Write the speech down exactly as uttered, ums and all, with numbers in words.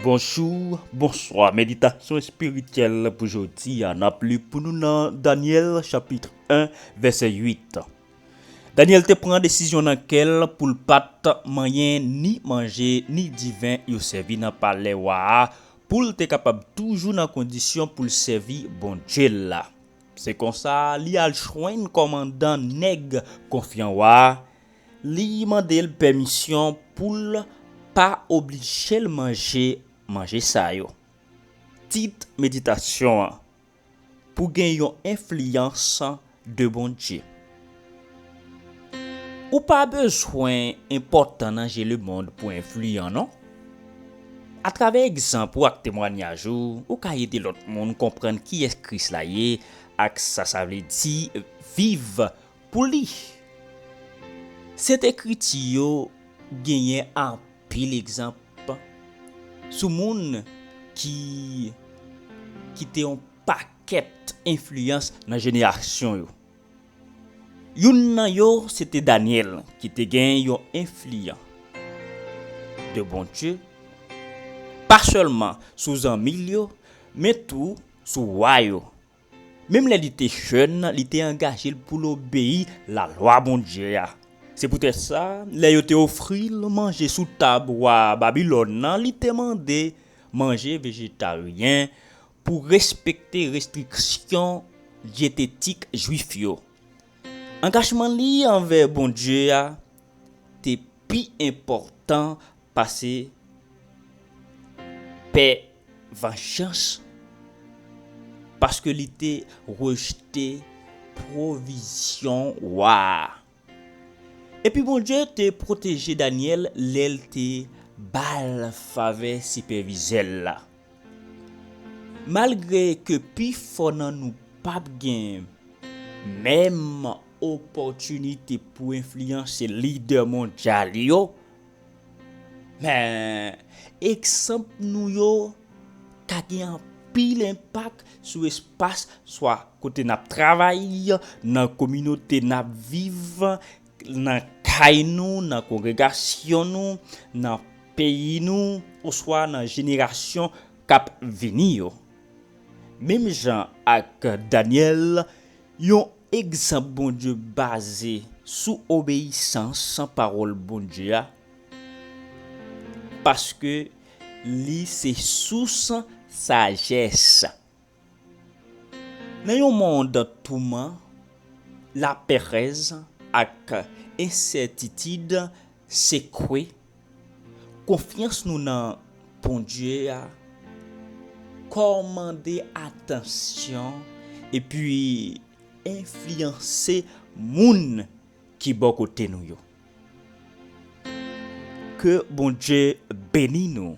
Bonjou, bonswa. Meditasyon espirityèl pou jodi a, n ap li pou nou nan Danyèl chapit en, vèsè uit. Danyèl te pran desizyon nan kè l pou l pa t manyen ni manje ni diven yo sèvi nan palè wa a, pou l te kapab toujou nan kondisyon pou l sèvi Bondye l la. Se konsa, li al jwenn kòmandan nèg konfyan wa a, li mande l pèmisyon pou l pa oblije l manje manje sa yo. Tit meditasyon an: pou gen yon enfliyans de Bondye. Ou pa bezwen enpòtan nan je lemonn pou enfliyan, non. Atravè egzanp ou ak temwayaj ou, ou ka ede lòt moun konprann kiyès Kris la ye ak sa sa vle di viv pou li. Sent Ekriti yo genyen anpil egzanp sou moun ki kite yon pakèt enfliyans nan jenerasyon yo. Youn nan yo se te Danyèl, ki te gen yon enfliyan de Bondye, pa sèlman sou zanmi l yo, men tou sou wa yo. Menm lè li te jèn, li te angaje l pou l obeyi lalwa Bondye a. Se poutèt sa, lè yo te ofri l manje sou tab wa Babilòn nan, li te mande manje vejetaryen pou respekte restriksyon dyetetik jwif yo. Angajman li anvè Bondye a te pi enpòtan pase pè vanjans, paske li te rejte pwovizyon wa a. Epi Bondye te pwoteje Danyèl lè l te ba l favè sipèvizè l la. Malgre ke pifò nan nou p ap gen menm opòtinite pou enfliyanse lidè mondyal yo, men egzanp nou yo ka gen anpil enpak sou espas swa kote n ap travay, nan kominote n ap viv, nan kay nou, nan kongregasyon nou, nan peyi nou, oswa nan jenerasyon k ap vini yo. Menm jan ak Danyèl, yon egzanp Bondye baze sou obeyisans pawòl Bondye a, paske li se sous sajès. Nan yon mond touman, laperèz ak ensètitid sekwe, konfyans nou nan Bondye a kòmande atansyon epi enfliyanse moun ki bò kote nou yo. Ke Bondye beni nou.